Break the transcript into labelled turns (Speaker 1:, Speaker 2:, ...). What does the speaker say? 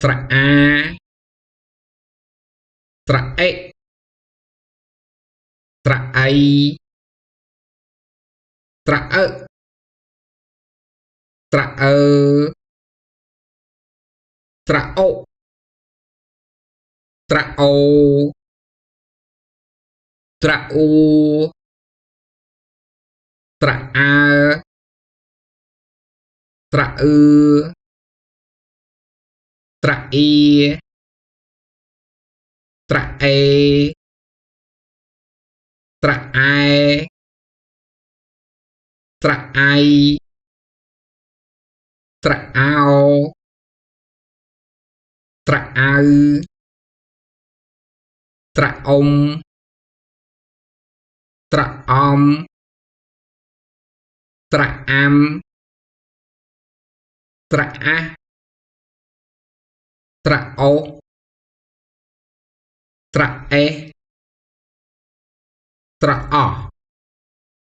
Speaker 1: ស្រៈអា ស្រៈអិ ស្រៈអី ស្រៈអឹ ស្រៈអឺ ស្រៈអូ ស្រៈអូ ស្រៈអ៊ូ ស្រៈអើ ស្រៈអឺ ស្រៈអ៊ី ស្រៈអេ ស្រៈអែ ស្រៈអៃ ស្រៈអោ ស្រៈអៅ ស្រៈអុំ ស្រៈអំ ស្រៈអាំ ស្រៈអាស់ ស្រៈអូស ស្រៈអេស ស្រៈអស់។